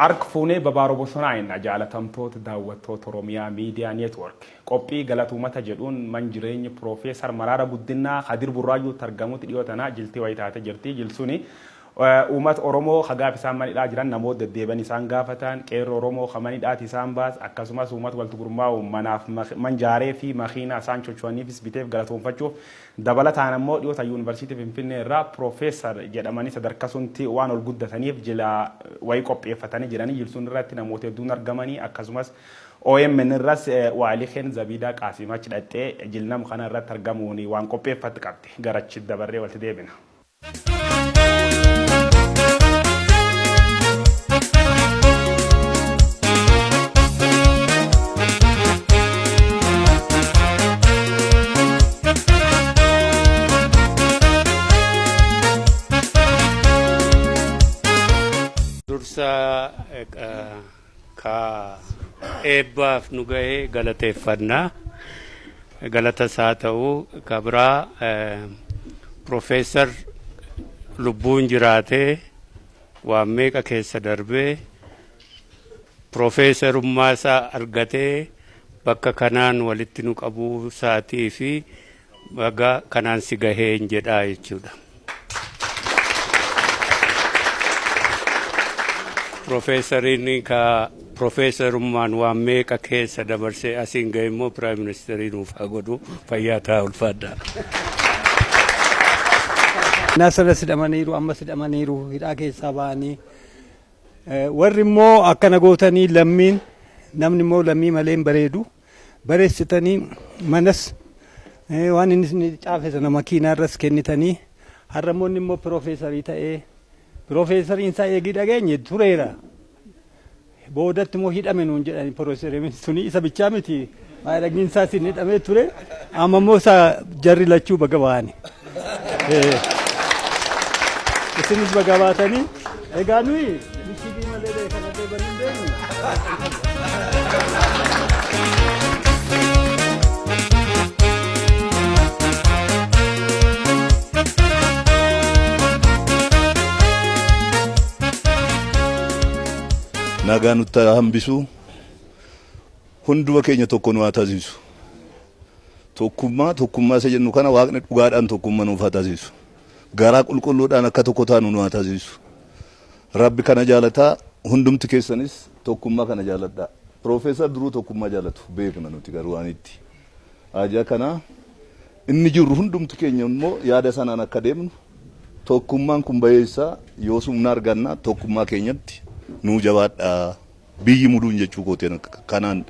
Ark fuunee Babaaroo Bosonaa inna jaalatamtoota daawwattoota Oromiyaa Miidiyaa Neetwoork qophii galatuumata jedhuun man jireenyi Piroofeesar Maraara Guddinnaa Kadir Burraayyuutti argamutti dhiyoo tanaa jiltii wayii taate jirti. Jilsuni uummata Oromoo ka gaaf isaan manidhaa jiran namoota deddeebi'an isaan gaafatan, qeerroo Oromoo ka manidhaati isaan baas, akkasumas uummata walitti gurmaa'u manaaf man jaaree fi makiinaa isaan chocho'aniifis biteef galatoomfachuuf, dabalataan ammoo dhiyoota Yuunivarsiitii Finfinnee irraa Piroofeesar jedhamanii sadarkaa sunti waan ol guddataniif jila wayii qopheeffatanii jiranii. Jilsuun irratti namoota hedduun argamanii, akkasumas OMN irras Waalikeen Zabiidaa Qaasiim achi dhaqxee jilnam kana irratti argamuun waan qopheeffatte qabdi. Garachi dabarree walitti deebina. Dursa ka eebbaaf nu gahee galateeffanna. Galata isaa ta'u ka biraa, Piroofeesar lubbuun jiraatee waan meeqa keessa darbee piroofeesarummaa isaa argatee bakka kanaan walitti nu qabuu isaatii fi baga kanaan si gaheen jedhaa jechuudha. Piroofeesariin ka piroofeesarummaan waan meeqa keessa dabarsee asiin gahe immoo piraayim ministeerii nuuf haa godhu, fayyaa ta'a, ulfaadhaa. Nasanas hidhamaniiru, ammas hidhamaniiru, hidhaa keessaa ba'anii. Warri immoo akkana gootanii, lammiin namni immoo lammii malee hin bareedu. Bareessitanii manas waan inni caafe sana makiinaa irras kennitanii, har'a immoo inni immoo piroofeesarii ta'ee, piroofeesariin isaa eegii dhageenye tureera. Boodatti immoo hidhame nuun jedhani. Piroofeesariin suni isa bichaa miti, maayiragiin isaas inni hidhamee ture. Amma immoo isaa jarri lachuu baga ba'ani. Isinis baga baatanii. Egaa nuyi mishigii malee kanallee banuu hin beeknu. Nagaa nutti haa hambisu, hunduma keenya tokko nu haa taasisu. Tokkummaa, tokkummaa isa jennu kana Waaqni dhugaadhaan tokkummaa nuuf haa taasisu. Garaa qulqulluudhaan akka tokko taanu nu haa taasisu. Rabbi kana jaalataa, hundumti keessanis tokkummaa kana jaaladhaa. Piroofeesar duruu tokkummaa jaalatu beekna, nuti garuu waan itti. Haajaa kana inni jirru hundumti keenya immoo yaada sanaan akka deemnu, tokkummaan kun bayeessaa yoo humna arganna, tokkummaa keenyatti nuu jabaadhaa. Biyyi muduun jechuu kooteen kanaan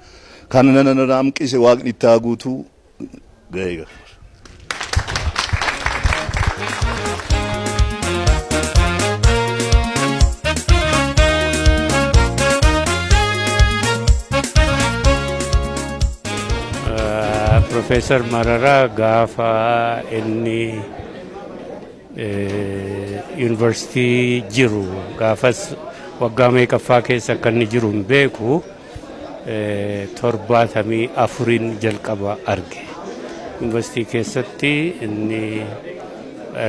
kana na hanqise, Waaqni itti haa guutuu gahee gara. Profeesar Mararaa gaafa inni yuunivarsiitii jiru, gaafas waggaa meeqaffaa keessa akka inni jiru hin beeku, 74n jalqaba arge. Yuunivarsiitii keessatti inni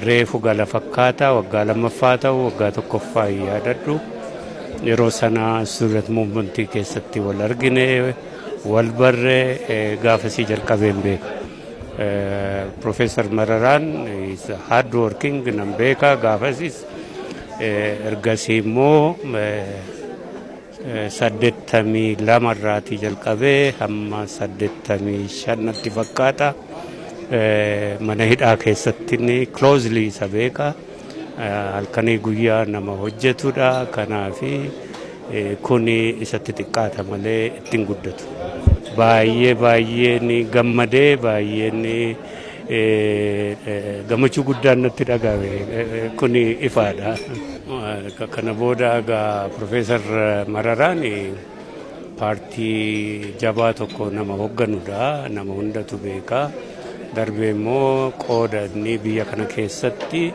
reefu gala fakkaata, waggaa lammaffaa ta'u waggaa tokkoffaa hin yaadadhu. Yeroo sana student movementii keessatti wal argine, wal barre, gaafasii jalqabeen beeka. Profeesar Mararaan is hard working, nan beeka gaafasis. Ergasii immoo 82 irraatii jalqabee hamma 85 natti fakkaata. Mana hidhaa keessatti inni closely isa beeka. Halkanii guyyaa nama hojjetudha. Kanaafi kuni isatti xiqqaata malee ittiin guddatu. Baay'ee baay'ee ni gammadee, baay'ee ni gammachuu guddaan natti dhagahame, kuni ifaadha. Kana booda egaa Profeesar Mararaan paartii jabaa tokko nama hoogganudha. Nama hundatu beeka. Darbee immoo qooda inni biyya kana keessatti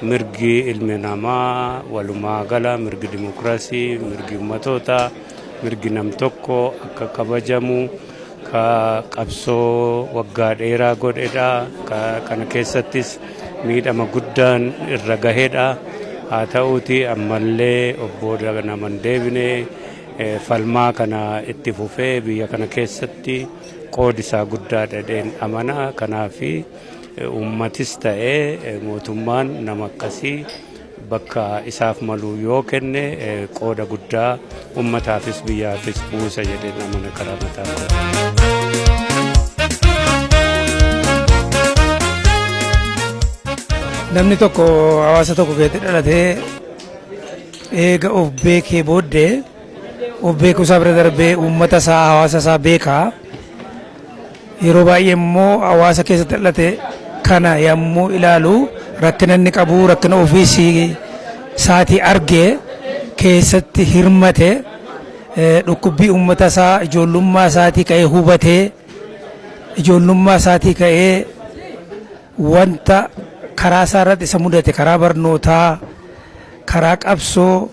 mirgi ilmi namaa walumaa gala, mirgi dimokiraasii, mirgi ummatootaa, mirgi nam tokko akka kabajamu ka qabsoo waggaa dheeraa godhedha. Kana keessattis miidhama guddaan irra gahedha. Haa ta'uuti ammallee obbo naman deebine falmaa kana itti fufee biyya kana keessatti qoodi isaa guddaa dhadheen amana. Kanaafi uummatis ta'ee mootummaan nama akkasii bakka isaaf malu yoo kenne qooda guddaa uummataafis biyyaafis buusa jedheen amana karaa mataa koo. Namni tokko hawaasa tokko keessatti dhalatee eega of beekee booddee, of beekuu isaa bira darbee uummata isaa, hawaasa isaa beekaa. Yeroo baay'ee immoo hawaasa keessatti dhalate kana yommuu ilaalu, rakkina inni qabu, rakkina ofiis isaatii argee keessatti hirmate, dhukkubbii uummata isaa ijoollummaa isaatii ka'ee hubatee, ijoollummaa isaatii ka'ee wanta karaa isaa irratti isa mudate, karaa barnootaa, karaa qabsoo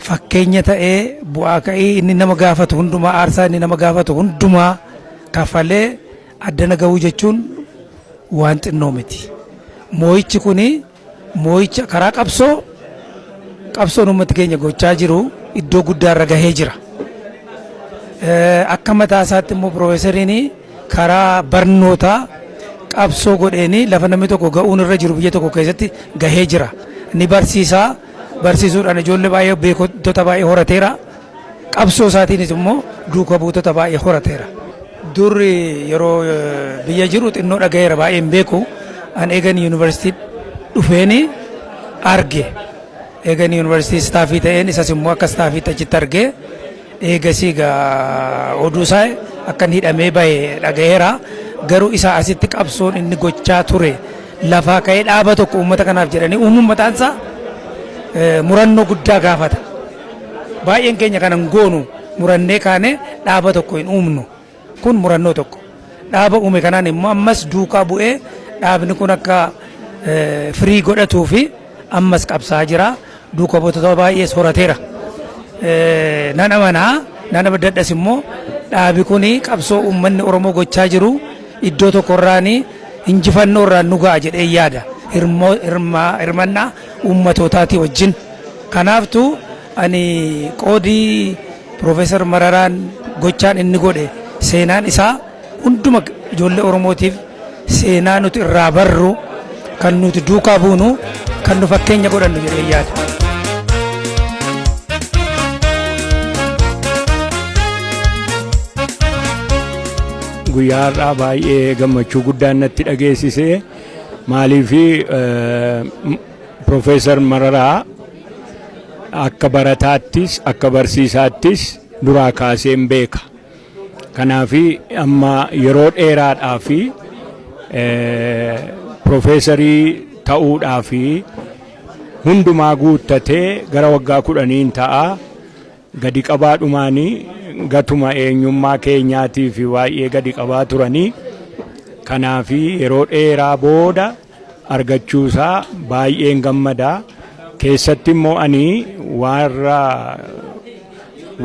fakkeenya ta'ee, bu'aa ka'ii inni nama gaafatu hundumaa, aarsaa inni nama gaafatu hundumaa kafalee addana gahuu jechuun waan xinnoo miti. Moo'ichi kuni moo'icha karaa qabsoo, qabsoon uummati keenya gochaa jiru iddoo guddaarra gahee jira. Akka mataa isaatti immoo piroofeesariin karaa barnootaa qabsoo godheeni lafa namni tokko ga'uun irra jiru biyya tokko keessatti gahee jira. Ni barsiisaa, barsiisuudhaan ijoollee baay'ee, beektota baay'ee horateera. Qabsoo isaatiinis immoo duuka buutota baay'ee horateera. Durri yeroo biyya jiru xinnoo dhagaheera, baay'ee hin beeku. An eegan yuunivarsiitii dhufeeni arge. Eegan yuunivarsiitii staffii ta'een isas immoo akka staffiitti achitti arge. Eegasii egaa oduu isaa akka inni hidhamee bahe dhagaheera. Garuu isaa asitti qabsoon inni gochaa ture, lafaa ka'ee dhaaba tokko uummata kanaaf jedhanii uumuun mataan isaa murannoo guddaa gaafata. Baay'een keenya kana hin goonu, murannee kaane dhaaba tokko hin uumnu. Kun murannoo tokko. Dhaaba uume kanaan immoo ammas duukaa bu'ee dhaabni kun akka firii godhatuu fi ammas qabsaa jira. Duuka buutota baay'ees horateera. Nan amanaa, nan abdadhas immoo, dhaabi kun qabsoo uummanni Oromoo gochaa jiru iddoo tokkorraan injifannoo irraan nu ga'a jedhee yaada. Hirmannaa uummatootaati wajjin. Kanaaftu ani qoodii Piroofeesar Mararaan, gochaan inni godhe, seenaan isaa hunduma ijoollee Oromootiif seenaa nuti irraa barru, kan nuti duukaa buunu, kan nu fakkeenya godhannu jedhee yaada. Guyyaa har'aa baay'ee gammachuu guddaan natti dhageessise. Maaliif? Piroofeesar Mararaa akka barataattis akka barsiisaattis duraa kaaseen beeka. Kanaaf amma yeroo dheeraadhaa fi piroofeesarii ta'uudhaa fi hundumaa guuttatee gara waggaa 10n ta'a. Gadi qabaadhumaanii gatuma eenyummaa keenyaatii fi baay'ee gadi qabaa turanii, kanaaf yeroo dheeraa booda argachuusaa baay'een gammadaa. Keessatti immoo ani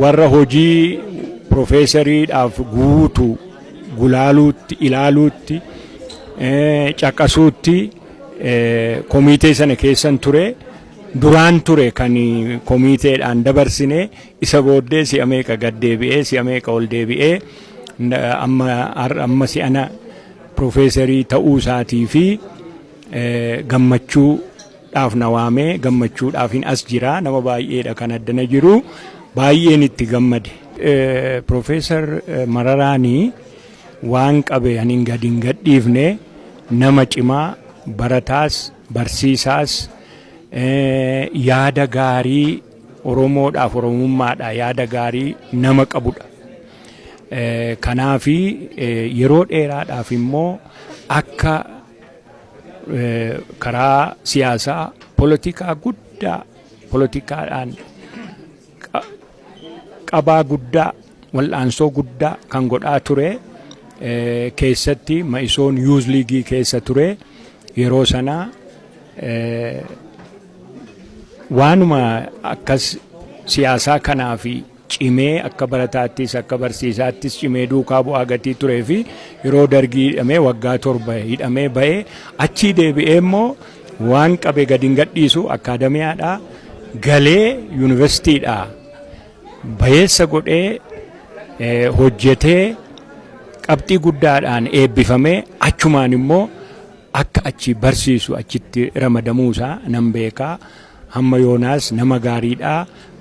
warra hojii piroofeesariidhaaf guutu gulaaluutti, ilaaluutti, caqasuutti komitee sana keessan ture. Duraan ture kan komiteedhaan dabarsine. Isa booddee si'a meeqa gad deebi'ee, si'a meeqa ol deebi'ee, amma si'ana piroofeesarii ta'uu isaatii fi gammachuudhaaf na waamee, gammachuudhaaf hin as jira. Nama baay'eedha kan addana jiru, baay'een itti gammade. Piroofeesar Mararaanii waan qabe ani gadi hin gadhiifne, nama cimaa, barataas barsiisaas, yaada gaarii Oromoodhaaf, Oromummaadha yaada gaarii nama qabudha. Kanaafi yeroo dheeraadhaaf immoo akka karaa siyaasaa polotikaa guddaa, polotikaadhaan qabaa guddaa, wal'aansoo guddaa kan godhaa ture. Keessatti Ma'isoon Youth League keessa ture. Yeroo sana waanuma akkas siyaasaa kanaa fi cimee akka barataattis akka barsiisaattis cimee duukaa bu'aa gatii turee fi yeroo Dargii hidhamee waggaa 7 hidhamee ba'ee, achii deebi'ee immoo Waan qabe gadi hin gadhiisu akkaadamiyaadhaa galee yuunivarsiitiidhaa bayeessa godhee hojjetee qabxii guddaadhaan eebbifamee achumaan immoo akka achi barsiisu achitti ramadamuusaa nan beekaa. Hamma yoonaas nama gaariidha.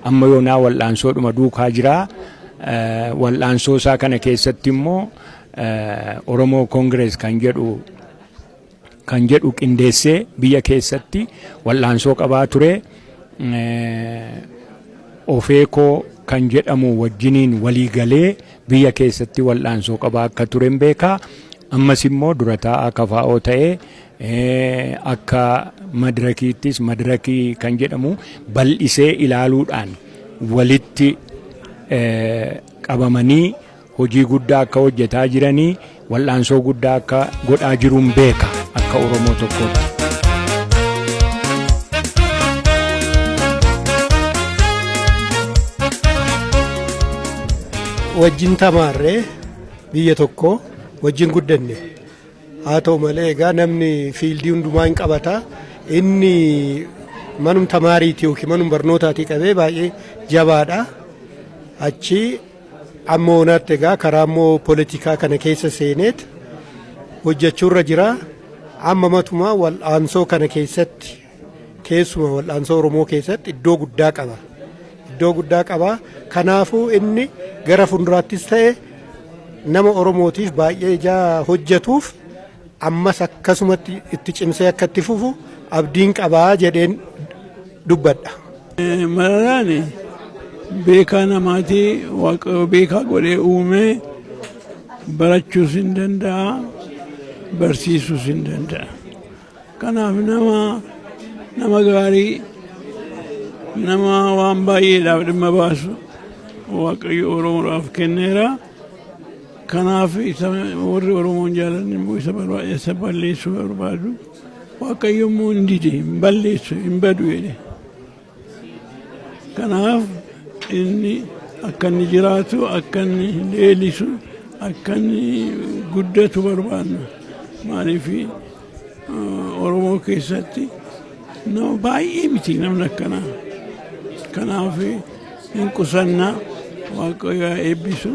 Amma yoonaa wal'aansoodhuma duukaa jira. Wal'aansoo isaa kana keessatti immoo Oromoo Congress kan jedhu qindeessee biyya keessatti wal'aansoo qabaa ture. Ofeekoo kan jedhamu wajjiniin walii galee biyya keessatti wal'aansoo qabaa akka ture hin beekaa. Ammas immoo dura taa'aa KFO ta'ee akka madirakiittis madirakii kan jedhamu bal'isee ilaaluudhaan walitti qabamanii hojii guddaa akka hojjetaa jiranii wal'aansoo guddaa akka godhaa jiruun beeka akka Oromoo tokkootti. Wajjin tamaarree, biyya tokko wajjin guddanne. Haa ta'u malee, egaa namni field hundumaa hin qabata. Inni manum tamaariiti yookiin manum barnootaatii qabee baay'ee jabaadha. Achi amma oonaatti egaa karaa immoo poolitikaa kana keessa seeneet hojjechuurra jira. Amma matuma wal'aansoo kana keessatti, keessuma wal'aansoo Oromoo keessatti iddoo guddaa qaba. Iddoo guddaa qaba. Kanaafuu inni gara fuulduraattis ta'e nama Oromootiif baay'ee ijaa hojjetuuf ammas akkasumatti itti cimsee akka itti fufu abdiin qabaa jedheen dubbadha. Mararaan beekaa namaatii. Waaqayyo beekaa godhee uumee, barachuus hin danda'a, barsiisuus hin danda'a. Kanaaf nama gaarii, nama waan baay'eedhaaf dhimma baasu Waaqayyo Oromoodhaaf kenneera. Kanaaf isa warri Oromoon jaalanne immoo isa balleessuu barbaadu. Waaqayyo immoo hin dide, hin balleessu, hin badu jedhe. Kanaaf inni akka inni jiraatu, akka inni leellisu, akka inni guddatu barbaanna. Maaliif, Oromoo keessatti nama baay'ee miti namni akkanaa. Kanaaf hin qusannaa, Waaqayyo haa eebbisu.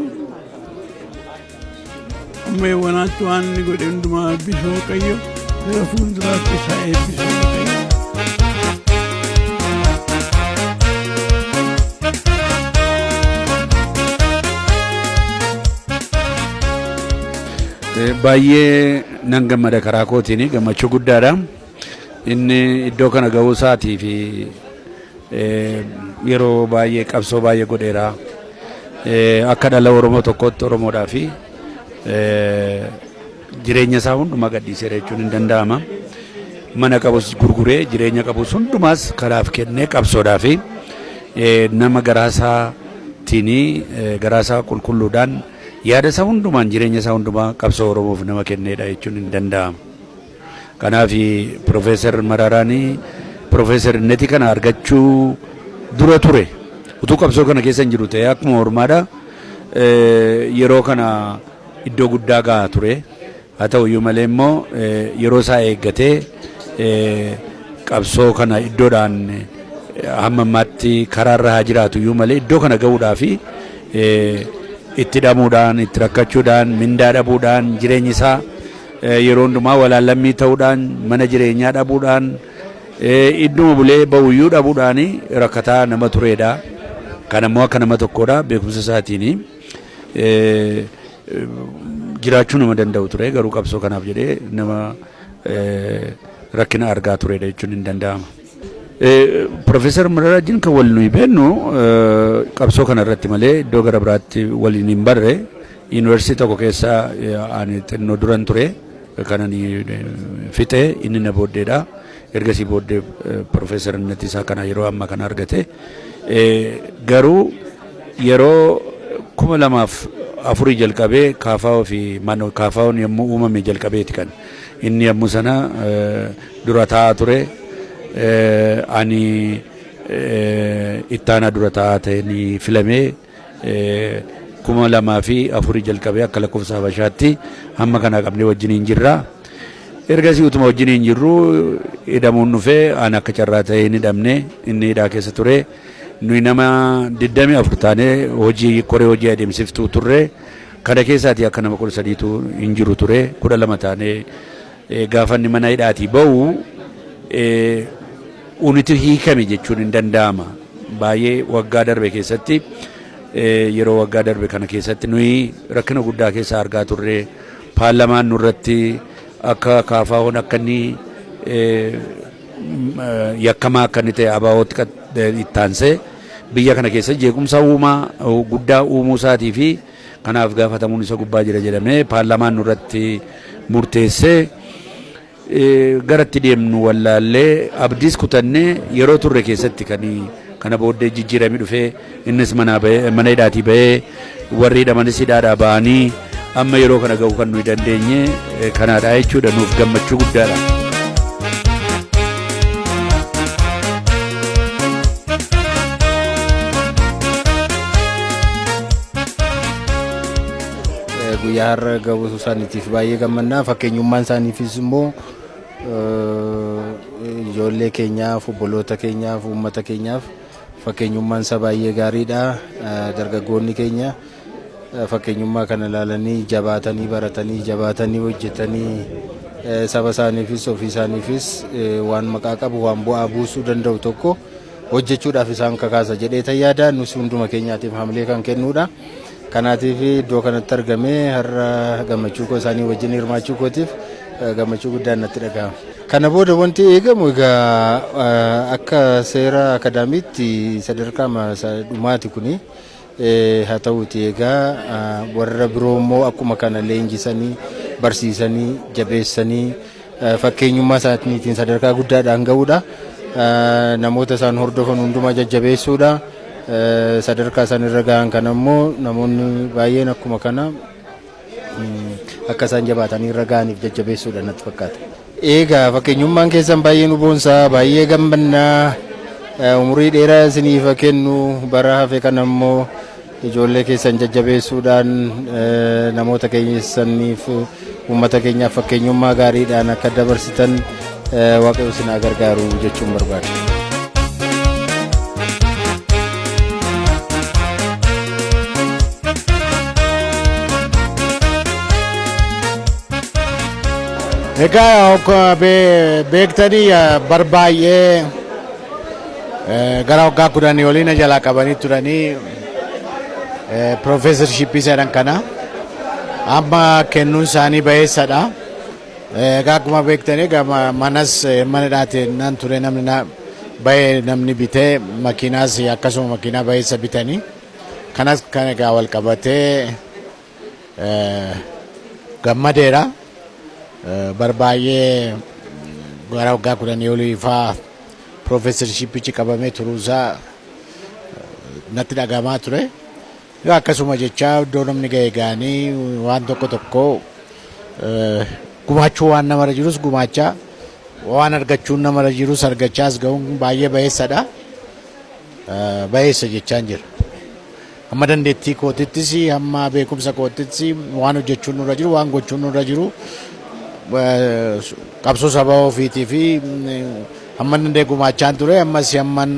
Amma eewwanaatti waan inni godhe hundumaa eebbisu Waaqayyo, gara fuulduraatti isaa eebbisu Waaqayyo. Baay'ee nan gammada, karaa kootiin gammachuu guddaadha. Inni iddoo kana ga'uu isaatii fi yeroo baay'ee qabsoo baay'ee godheera. Akka dhala Oromoo tokkootti Oromoodhaa fi jireenya isaa hundumaa gadhiiseera jechuun hin danda'ama. Mana qabus gurguree, jireenya qabus hundumaas karaaf kennee, qabsoodhaa fi nama garaa isaatiin, garaa isaa qulqulluudhaan, yaada isaa hundumaan, jireenya isaa hundumaa qabsoo Oromoof nama kenneedha jechuun hin danda'amu. Kanaaf Piroofeesar Maraaraan piroofeesarneti kana argachuu dura ture utuu qabsoo kana keessa hin jiru ta'e, akkuma ormaadha yeroo kana iddoo guddaa gahaa ture. Haa ta'u iyyuu malee immoo yeroo isaa eeggatee qabsoo kana iddoodhaan hamma ammaatti karaarra haa jiraatu iyyuu malee, iddoo kana gahuudhaa fi itti dhamuudhaan, itti rakkachuudhaan, mindaa dhabuudhaan, jireenyi isaa yeroo hundumaa walaallammii ta'uudhaan, mana jireenyaa dhabuudhaan, idduma bulee ba'uyyuu dhabuudhaan rakkataa nama turedha. Kan ammoo akka nama tokkodha beekumsa isaatiin jiraachuu nama danda'u ture, garuu qabsoo kanaaf jedhee nama rakkina argaa turedha jechuun hin danda'ama. Profeesar Mararaa wajjin kan wal nuyi beennu qabsoo kana irratti malee iddoo gara biraatti waliin hin barre. Yuunivarsiitii tokko keessa ani xinnoo duran ture kan ani fixe, inni na booddeedha. Ergasii booddee Profeesar isaa kana yeroo ammaa kana argate. Garuu yeroo 2004 jalqabee KFO fi KFO'n yommuu uumame jalqabeeti kan inni yommuu sana dura taa'aa ture. Ani ittaanaa dura taa'aa ta'anii filamee 2004 jalqabee akka lakkoofsa Habashaatti hamma kana qabnee wajjiniin jirra. Ergasii utuma wajjin hin jirru hidhamuun dhufee an akka carraa ta'ee hin hidhamne inni hidhaa keessa ture. Nuyi nama 24 taanee hojii koree hojii adeemsiftuu turre. Kana keessaatii akka nama 13tu hin jiru ture. 12 taanee gaafa inni mana hidhaatii ba'u unitu hiikame jechuun hin danda'ama. Baay'ee waggaa darbe keessatti yeroo waggaa darbe kana keessatti nuyi rakkina guddaa keessa argaa turre. Paarlamaan nurratti akka KFO'n akka inni yakkamaa akka inni ta'e ABO'tti ittaansee biyya kana keessa jeequmsa uumaa guddaa uumuu isaatii fi kanaaf gaafatamuun isa gubbaa jira jedhamee paarlamaan nurratti murteessee garatti deemnu wallaallee abdiis kutannee yeroo turre keessatti kan kana booddee jijjiiramii dhufee innis mana hidhaatii bahee warri hidhamanis hidhaadhaa bahanii amma yeroo kana ga'uu kan nuyi dandeenye kanaadha jechuudha nuuf gammachuu guddaadha. Guyyaa har'a ga'uu isaaniitiif baay'ee gammannaa. Fakkeenyummaan isaaniifis immoo ijoollee keenyaaf, obboloota keenyaaf, uummata keenyaaf fakkeenyummaan isaa baay'ee gaariidha. Dargaggoonni keenya fakkeenyummaa kana ilaalanii jabaatanii baratanii jabaatanii hojjetanii saba isaaniifis ofii isaaniifis waan maqaa qabu waan bu'aa buusuu danda'u tokko hojjechuudhaaf isaan kakaasa jedhee yaada. Nus hunduma keenyaatiif hamilee kan kennuudha. Kanaatiif iddoo kanatti argamee har'a gammachuu koo isaanii wajjin hirmaachuu kootiif gammachuu guddaan natti dhaga'ama. Kana booda wanti eegamu egaa akka seera akadaamiitti sadarkaa dhumaati kuni. Haa ta'uuti egaa warra biroo immoo akkuma kana leenjisanii barsiisanii jabeessanii fakkeenyummaa isaaniitiin sadarkaa guddaadhaan ga'uudha. Namoota isaan hordofan hundumaa jajjabeessuudha. Sadarkaa isaan irra gahan kana immoo namoonni baay'een akkuma kana akka isaan jabaatanii irra gahaniif jajjabeessuudha natti fakkaata. Egaa fakkeenyummaan keessan baay'ee nu boonsaa, baay'ee gammannaa, umurii dheeraa isiniif haa kennu, bara hafe kana immoo ijoollee keessan jajjabeessuudhaan namoota keessaniif uummata keenyaaf fakkeenyummaa gaariidhaan akka dabarsitan Waaqayyo isin haa gargaaru jechuun barbaada. Egaa akkuma beektanii bar baay'ee gara waggaa 10 olii na jalaa qabanii turanii piroofeesarshiippii jedhan kana amma kennuun isaanii bayeessadha. Egaa akkuma beektanii egaa manas mana hidhaatiin nan ture namni na bahee namni bitee makiinaas akkasuma makiinaa bayeessa bitanii kanas kan egaa wal qabatee gammadeera. Bar baay'ee gara waggaa 10 olii faa piroofeesarshiippichi qabamee turuusaa natti dhagahamaa ture. Yoo akkasuma jechaa iddoo namni ga'e ga'anii waan tokko tokko gumaachuu waan namarra jirus gumaachaa waan argachuun namarra jirus argachaas ga'uun baay'ee bayeessadha. Bayeessa jechaan jira. Hamma dandeettii kootittis hamma beekumsa kootittis waan hojjechuun nurra jiru waan gochuun nurra jiru qabsoo saba ofiitii fi hamma danda'e gumaachaan ture ammas hamman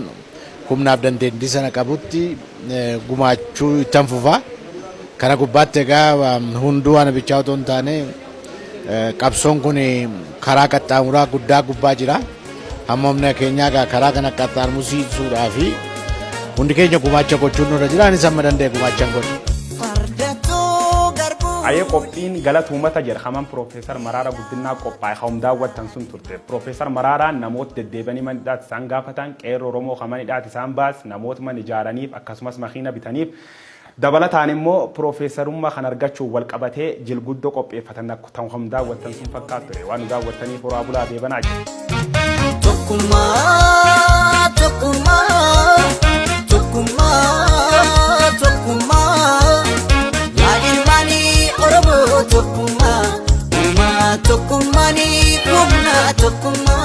humnaaf dandeettii sana qabutti gumaachuu ittan fufa. Kana gubbaatti egaa hunduu ana bichaa otoo hin taane qabsoon kun karaa qaxxaamuraa guddaa gubbaa jira. Hamma humna keenyaa egaa karaa kana qaxxaamursiisuudhaa fi hundi keenya gumaacha gochuun nurra jira. Anis hamma danda'e gumaachan godha. Ayee qophiin galata uummata jedha kaman Piroofeesar Maraara Guddinaa qophaa'e kan daawwattan sun turte. Piroofeesar Maraaraan namoota deddeebi'anii mana hidhaatti isaan gaafatan, qeerroo Oromoo kan mana hidhaatti isaan baas, namoota mana ijaaraniif akkasumas makiina bitaniif dabalataan immoo piroofeesarummaa kan argachuun wal qabatee jilguddoo qopheeffatan kan daawwattan sun fakkaatu ture. Waan nu daawwattaniif horaa bulaa deebanaa jira. Tokkummaa, tokkummaa, tokkummaa, tokkummaa. Yaa ilmaanii Oromoo tokkummaa, uumaa tokkummaanii humna tokkummaa.